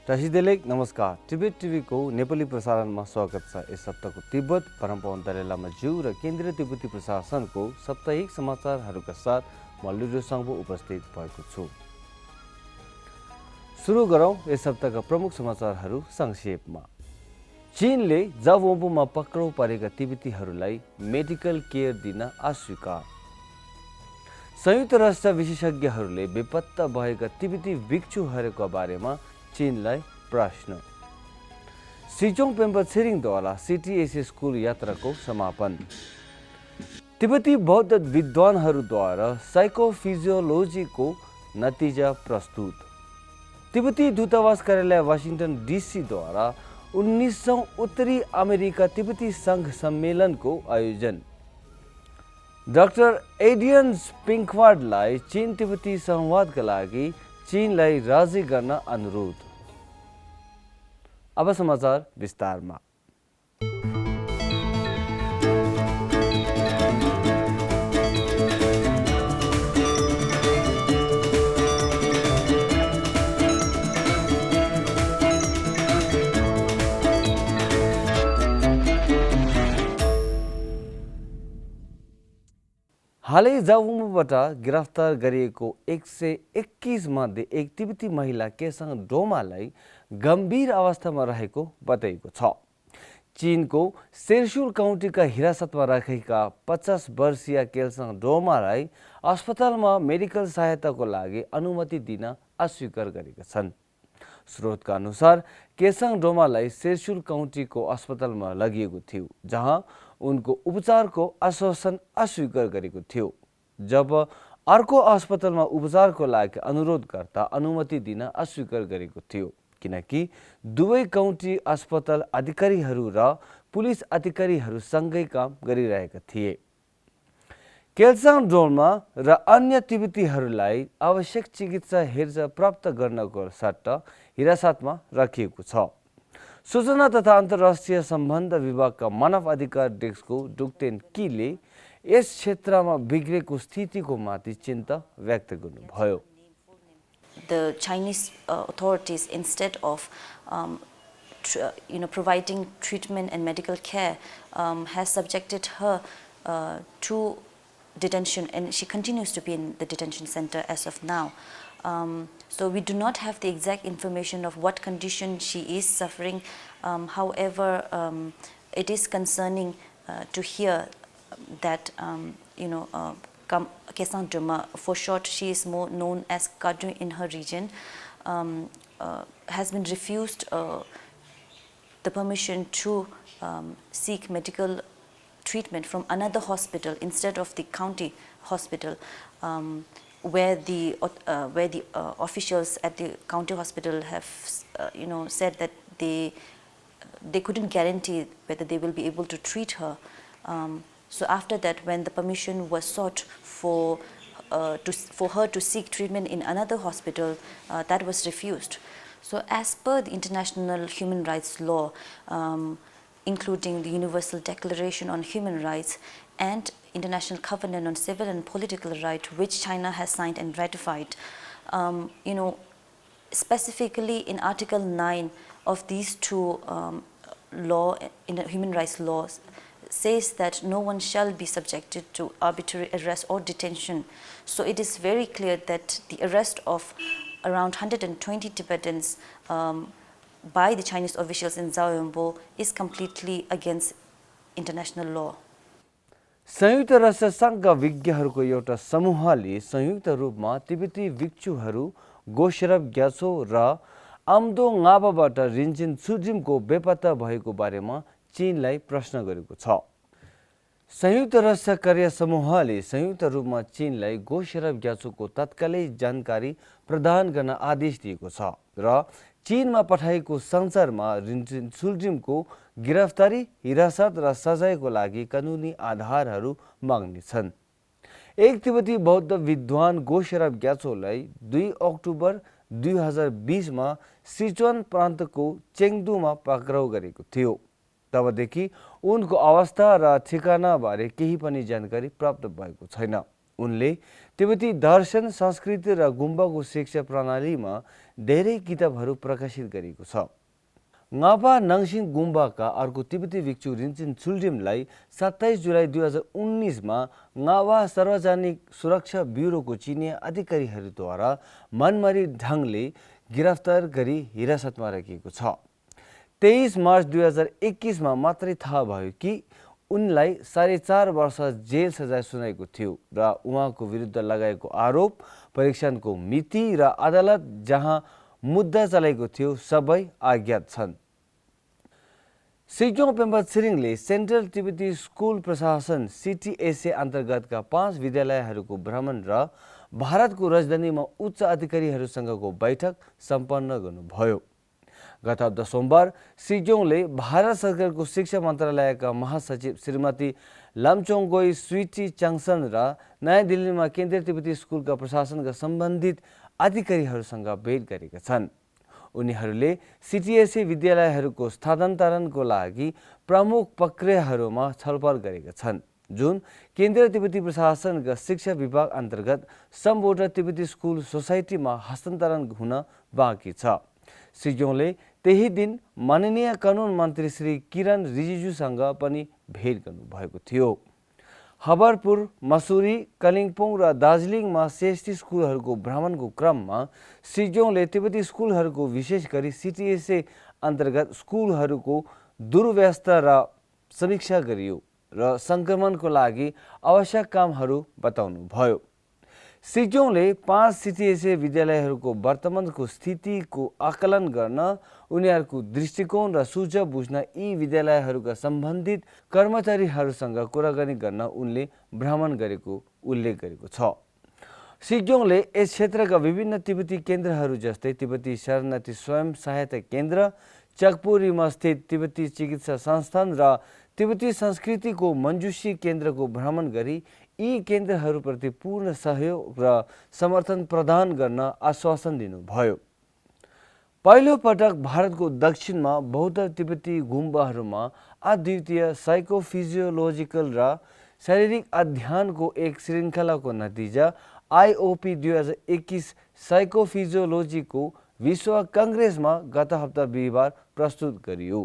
टासिदेलेक नमस्कार Tibet TV को नेपाली प्रसारणमा स्वागत छ। यस हप्ताको तिब्बत परम्परा दलेलामा ज्यू र केन्द्रीय तिब्बती प्रशासनको साप्ताहिक समाचारहरूका साथ म लुडो सङ्गो उपस्थित भएको छु। सुरु गरौँ यस हप्ताका प्रमुख समाचारहरू संक्षेपमा। चीनले जावोम्बोमा पक्राउ परेका तिब्बतीहरूलाई मेडिकल केयर दिन अस्वीकार। संयुक्त राष्ट्र विशेषज्ञहरूले बेपत्ता भएका तिब्बती भिक्षुहरूको बारेमा चीनलाई प्रश्न। सिचोङ पेम्पा छिरिङद्वारा सिटिएस स्कुल यात्राको समापन। तिब्बती बौद्ध विद्वानहरूद्वारा साइकोफिजियोलोजीको नतिजा प्रस्तुत। तिब्बती दूतावास कार्यालय वाशिंगटन डीसीद्वारा 19औं उत्तरी अमेरिका तिब्बती संघ सम्मेलनको आयोजन। डाक्टर एडियन पिङ्कवार्डलाई चीन तिब्बती संवादका लागि चीनलाई राजी गर्न अनुरोध। अब समाचार विस्तारमा। हालै जावोम्बोबाट गिरफ्तार गरिएको 121 मध्ये एक तिब्बती महिला केसाङ डोमालाई गम्भीर अवस्थामा रहेको बताइएको छ। चीनको सेरसुल काउन्टीका हिरासतमा राखेका 50 वर्षीय केसाङ डोमालाई अस्पतालमा मेडिकल सहायताको लागि अनुमति दिन अस्वीकार गरेका छन्। स्रोतका अनुसार केसाङ डोमालाई सेरसुल काउन्टीको अस्पतालमा लगिएको थियो, जहाँ उनको उपचारको आश्वासन अस्वीकार गरेको थियो। जब अर्को अस्पतालमा उपचारको लागि अनुरोध गर्दा अनुमति दिन अस्वीकार गरेको थियो, किनकि दुवै काउन्टी अस्पताल अधिकारीहरू र पुलिस अधिकारीहरूसँगै काम गरिरहेका थिए। केसाङ डोमा र अन्य तिब्बतीहरूलाई आवश्यक चिकित्सा हेरचाह प्राप्त गर्नको सट्टा हिरासतमा राखिएको छ। सूचना तथा अन्तर्राष्ट्रिय सम्बन्ध विभागका मानव अधिकार डेस्कको डुक्तेन कीले यस क्षेत्रमा बिग्रेको स्थितिको माथि चिन्ता व्यक्त गर्नुभयो। The Chinese authorities, instead of providing treatment and medical care, has subjected her to detention, and she continues to be in the detention center as of now. So we do not have the exact information of what condition she is suffering. However, it is concerning to hear that Kesaң Doma, for short she is more known as Kadu in her region, has been refused the permission to seek medical treatment from another hospital instead of the county hospital, where the officials at the county hospital have said that they couldn't guarantee whether they will be able to treat her. So after that, when the permission was sought for her to seek treatment in another hospital, that was refused. So as per the international human rights law, including the Universal Declaration on Human Rights and International Covenant on Civil and Political Rights, which China has signed and ratified, specifically in Article 9 of these two law, in the human rights laws, says that no one shall be subjected to arbitrary arrest or detention. So it is very clear that the arrest of around 120 Tibetans by the Chinese officials in Zaoyombo is completely against international law. संयुक्त राष्ट्र संघका विज्ञहरूको एउटा समूहले संयुक्त रूपमा तिब्बती भिक्षुहरू गोशरब ग्यासो र आम्दो गाबाबाट रिन्चिन सुजिमको बेपत्ता भएको बारेमा चीनलाई प्रश्न गरेको छ। संयुक्त राष्ट्र कार्य समूहले संयुक्त रूपमा चीनलाई गोशरब ग्यासोको तत्कालै जानकारी प्रदान गर्न आदेश दिएको छ र चीनमा पठाएको संसारमा रिन्चिन सुजिमको गिरफ्तारी, हिरासत र सजायको लागि कानुनी आधारहरू माग्नेछन्। एक तिब्बती बौद्ध विद्वान गोशरब ग्यासोलाई 2 अक्टोबर 2020 मा सिचुआन प्रान्तको चेङदुमा पक्राउ गरेको थियो। तबदेखि उनको अवस्था र ठेगानाबारे केही पनि जानकारी प्राप्त भएको छैन। उनले तिब्बती दर्शन, संस्कृति र गुम्बाको शिक्षा प्रणालीमा धेरै किताबहरू प्रकाशित गरिएको छ। ngapa नङसिन गुम्बाका अर्को तिब्बती भिक्षु रिन्चिन चुल्डिमलाई 27 जुलाई 2019 मा ngapa सार्वजनिक सुरक्षा ब्युरोको चिनिया अधिकारीहरूद्वारा मनमारी ढङ्गले गिरफ्तार गरी हिरासतमा राखिएको छ। 23 मार्च 2021 मा मात्रै थाहा भयो कि उनलाई 4.5 वर्ष जेल सजाय सुनाएको थियो र उहाँको विरुद्ध लगाएको आरोप, परीक्षणको मिति र अदालत जहाँ मुद्दा चलेको थियो सबै अज्ञात छन्। सिक्योङ पेम्पा छिरिङले सेन्ट्रल तिब्बती स्कुल प्रशासन CTSA अन्तर्गतका 5 विद्यालयहरूको भ्रमण र भारतको राजधानीमा उच्च अधिकारीहरूसँगको बैठक सम्पन्न गर्नुभयो। गत हप्ता सोमबार सिक्योङले भारत सरकारको शिक्षा मन्त्रालयका महासचिव श्रीमती लामचोङगोई स्विटी चाङसन र नयाँ दिल्लीमा केन्द्रीय तिब्बती स्कुलका प्रशासनका सम्बन्धित अधिकारीहरूसँग भेट गरेका छन्। उनीहरूले CTSA विद्यालयहरूको स्थानान्तरणको लागि प्रमुख प्रक्रियाहरूमा छलफल गरेका छन्, जुन केन्द्रीय तिब्बती प्रशासनका शिक्षा विभाग अन्तर्गत सम्बोधन तिब्बती स्कुल सोसाइटीमा हस्तान्तरण हुन बाँकी छ। सिक्योङले त्यही दिन माननीय कानुन मन्त्री श्री किरण रिजिजुसँग पनि भेट गर्नुभएको थियो। हबरपुर, मसुरी, कालिम्पोङ र दार्जिलिङमा CST स्कुलहरूको भ्रमणको क्रममा सिक्योङले तिब्बती स्कुलहरूको विशेष गरी CTSA अन्तर्गत स्कुलहरूको दुर्व्यवस्था र समीक्षा गरियो र सङ्क्रमणको लागि आवश्यक कामहरू बताउनुभयो। सिक्योङले 5 CTSA विद्यालयहरूको वर्तमानको स्थितिको आकलन गर्न, उनीहरूको दृष्टिकोण र सुझाव बुझ्न यी विद्यालयहरूका सम्बन्धित कर्मचारीहरूसँग कुराकानी गर्न उनले भ्रमण गरेको उल्लेख गरेको छ। सिक्योङले यस क्षेत्रका विभिन्न तिब्बती केन्द्रहरू जस्तै तिब्बती शरणार्थी स्वयं सहायता केन्द्र, चकपुरीमा स्थित तिब्बती चिकित्सा संस्थान र तिब्बती संस्कृतिको मञ्जुसी केन्द्रको भ्रमण गरी यी केन्द्रहरूप्रति पूर्ण सहयोग र समर्थन प्रदान गर्न आश्वासन दिनुभयो। पहिलो पटक भारतको दक्षिणमा बौद्ध तिब्बती गुम्बाहरूमा अद्वितीय साइकोफिजियोलोजिकल र शारीरिक अध्ययनको एक श्रृङ्खलाको नतिजा IOP 2021 साइकोफिजियोलोजीको विश्व कङ्ग्रेसमा गत हप्ता बिहिबार प्रस्तुत गरियो।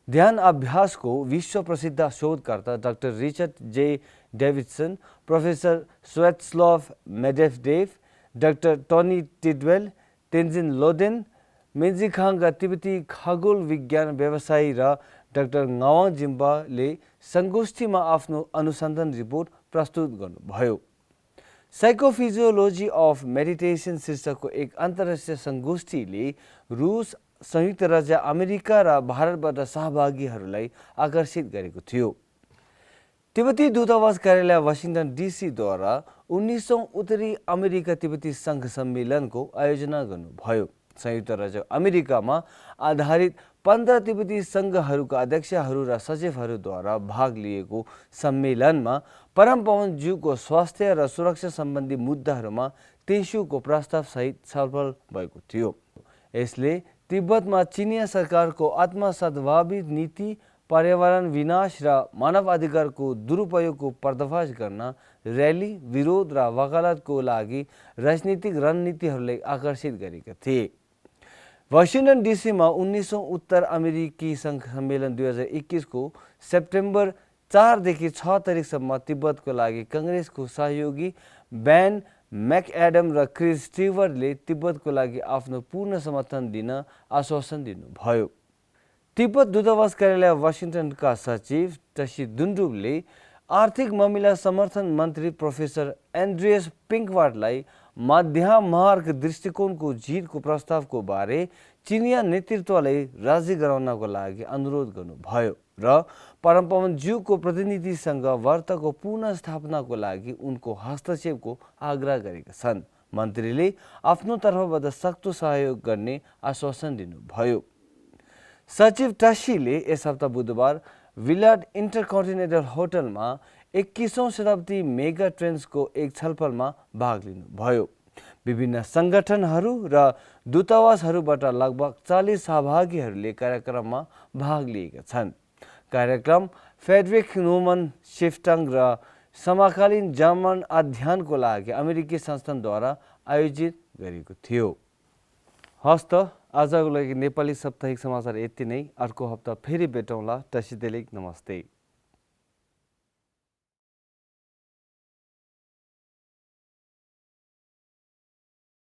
ध्यान अभ्यासको विश्व प्रसिद्ध शोधकर्ता doctor Richard J Davidson, professor स्वेटस्लाव मेडेवडेव, doctor Tony टिडवेल, Tenjin लोडेन, मेन्जिखाङका तिब्बती खगोल विज्ञान व्यवसायी र डाक्टर ngawang जिम्बाले सङ्गोष्ठीमा आफ्नो अनुसन्धान रिपोर्ट प्रस्तुत गर्नुभयो। साइकोफिजियोलोजी अफ मेडिटेसन शीर्षकको एक अन्तर्राष्ट्रिय सङ्गोष्ठीले रुस, संयुक्त राज्य अमेरिका र भारतबाट सहभागीहरूलाई आकर्षित गरेको थियो। तिब्बती दूतावास कार्यालय वाशिंगटन DC द्वारा 19औं उत्तरी अमेरिका तिब्बती सङ्घ सम्मेलनको आयोजना गर्नुभयो। संयुक्त राज्य अमेरिकामा आधारित 15 तिब्बती सङ्घहरूका अध्यक्षहरू र सचिवहरूद्वारा भाग लिएको सम्मेलनमा परमपवनज्यूको स्वास्थ्य र सुरक्षा सम्बन्धी मुद्दाहरूमा 23को प्रस्तावसहित छलफल भएको थियो। यसले तिब्बतमा चिनिया सरकारको आत्मसद्भावी नीति, पर्यावरण विनाश र मानव अधिकारको दुरुपयोगको पर्दाफास गर्न र्याली, विरोध र वकालतको लागि राजनीतिक रणनीतिहरूलाई आकर्षित गरेका थिए। वाशिंगटन DCमा 19औं उत्तर अमेरिकी सङ्घ सम्मेलन 2021 को सेप्टेम्बर 4 देखि 6 तारिकसम्म तिब्बतको लागि कङ्ग्रेसको सहयोगी बेन मैकएडम र क्रिस स्टिवर्टले तिब्बतको लागि आफ्नो पूर्ण समर्थन दिन आश्वासन दिनुभयो। तिब्बत दूतावास कार्यालय वाशिंगटनका सचिव टसी दुन्डुबले आर्थिक मामिला समर्थन मन्त्री प्रोफेसर एन्ड्रियस पिङ्कवार्टलाई मध्यम मार्ग दृष्टिकोणको जितको प्रस्तावको बारे चिनिया नेतृत्वलाई राजी गराउनको लागि अनुरोध गर्नुभयो र परमपवनज्यूको प्रतिनिधिसँग वार्ताको पुनर्स्थापनाको लागि उनको हस्तक्षेपको आग्रह गरेका छन्। मन्त्रीले आफ्नो तर्फबाट सक्दो सहयोग गर्ने आश्वासन दिनुभयो। सचिव टसीले यस हप्ता बुधबार विलार्ड इन्टरकन्टिनेन्टल होटलमा 21औं शताब्दी मेगा ट्रेन्ड्सको एक छलफलमा भाग लिनुभयो। विभिन्न सङ्गठनहरू र दूतावासहरूबाट लगभग 40 सहभागीहरूले कार्यक्रममा भाग लिएका छन्। कार्यक्रम फेडरिक नोमन सिफ्टङ र समकालीन जर्मन अध्ययनको लागि अमेरिकी संस्थानद्वारा आयोजित गरिएको थियो। हस् त आजको लागि नेपाली साप्ताहिक समाचार यति नै। अर्को हप्ता फेरि भेटौँला। तसिदेलिक नमस्ते।